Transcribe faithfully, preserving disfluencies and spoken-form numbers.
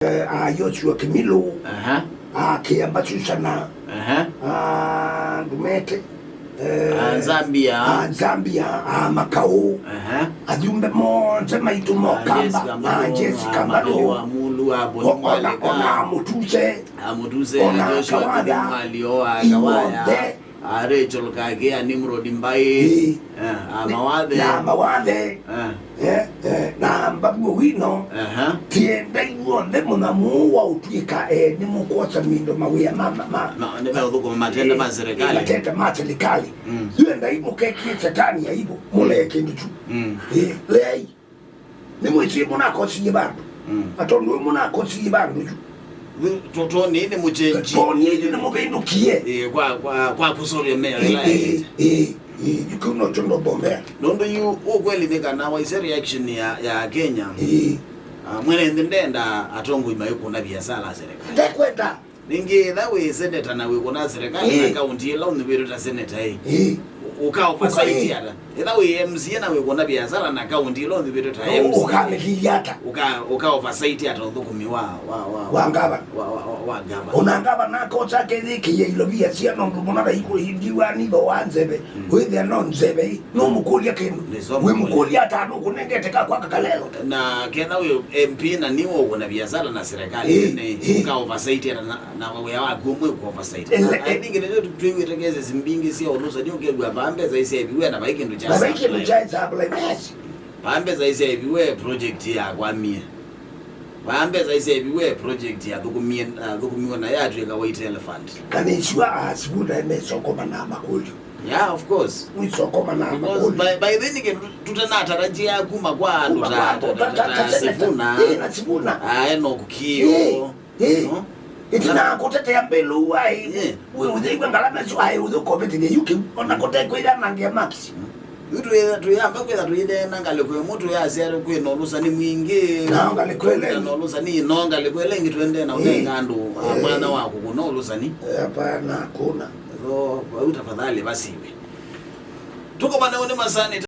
eh, a Joshua Kimilu, Aha. a Kiamba Susana, Aha. a Ndumete, eh, A Nzambia. a Nzambia, a Makau, Aha. athumbe monthe maitũ A Mokamba, Jessica a Mbalu, Jessica a Mbalu, Mabili wa Mulu, a Boni o-, ona, Mwaleka. ona a Mutuse, A Mutuse, ona a Joshua Kawatha, Kidimwali, o a Kawaya. Iw'onthe. A Rachel Kake, a Nimrod Mbai, Ĩĩ. eh, a Mawathe. Na Mawathe. Eh. Eh, eh, na Mbabu Owino. Aha. Tienda inyuonthe mũthamu ũũ wa ũtw'ĩka, eh, nĩmũkwosa mindo mawĩa ma, ma, ma, Ma, nĩmeũthũkũma matenda ma eh, serikali. matenda ma serikali. Mm. Yu endai mũkekie Satani aibu, mũlee kĩndũ kyu. Mm. Eh, leai. Nĩmwĩsie mũnakosie vandũ. Mm. Na tondũ ũyũ mũnakosie vandũ yu. Yu, to-, toni nĩ mũchenji. Toni yu nĩmũvĩndũkie. Eh, kwa, kwa, kwa kũsovya mea Ĩĩ, ĩla ĩĩ, yaĩlĩte. ĩĩ, ĩĩ, yu kĩu nokyo ndobombea. Nũndũ yu, ũkweli nĩ kana waisye reaction ya, ya Kenya. Ĩĩ. Ah, mwene nthĩ ndenda atongoi maikũna biasala ya serikali. Ndekwenda. Ningĩ, ĩtha wĩ seneta na wĩkũna serikali na Ĩĩ. kaunti ĩla ũnĩvĩtwe ta seneta ĩ, Ĩĩ. ũka oversight Ũka-, ĩĩ. ata? Ĩtha wĩ M C A na wĩkũna biasala na kaunti ĩla ũnĩvĩtwe ta Ũ-, M C A, ũkamĩkiia ata? ũka, ũka oversight ata ũthũkũmi wa, wa, wa, Wa ngavana. wa, wa, wa, wa ngavana? Ona ngavana akosa akethĩkĩia ilovia syana ũndũ mũna vaikũ ndiwa nitho wa nzeve, Mm. wĩthĩa no nzeve ĩ, no mũkũlya kĩndũ. Nĩ so Wĩ mũkũlya. mũkũlya ata nũkũnengete ka kwaka kalelo? Na ketha wĩ M P na nĩwe ũkũna biasala na serikali, Ĩĩ, nĩ ĩĩ. ũka oversight ata na, na wĩa waku ũmwe ũka oversight. Ele-, I think nĩkyo twĩw'ĩte cases mbingĩ sya ũlũsani ũkew'a vaa mbesa isyaĩviwe na vai kĩndũ kya Na vai kĩndũ supply. kya supply, yes. Vaa mbesa isyaĩviwe project yakwamie. Vaa mbesa isyaĩviwe project yathũkũmie, yathũkũmiwe na yatw'ĩka white elephant. Na nĩ sure, ah, Sifuna mesokoma na makũlyo. Yeah, of course. Mwisokoma na Because makũlyo. by, by then kĩndũ tũtanatarajia kuma kwa andũ Kuma ta, kwa ta, andũ ta, ta, ta, ta ta Sifuna. Ĩĩ, na Sifuna. Ah, Enoch Kio. Ĩĩ, ĩĩ. No? Ĩtina kũtetea mbĩlũ waĩ. Ĩĩ. Wĩ ũthĩiwe ngalama isu aĩ ũthũkũmĩtĩthya yu kĩu. Ona kũtekwĩra nangia maps. Yu twĩ-, twĩyamba kwĩtha tũineena ngalĩko ĩmwe twĩyasya kwĩ na ũlũsani mwingĩ. Na ngalĩko ĩla ĩngĩ. Na ũlũsani, no ngalĩko ĩla ĩngĩ twendee na Ĩĩ. ũnenga andũ, ah, Ĩĩ. mwanya wa kũkũna ũlũsani. Hapana, hakuna. So, vau tafadhali vasiwe. Tũkomane ũnĩ masanĩ.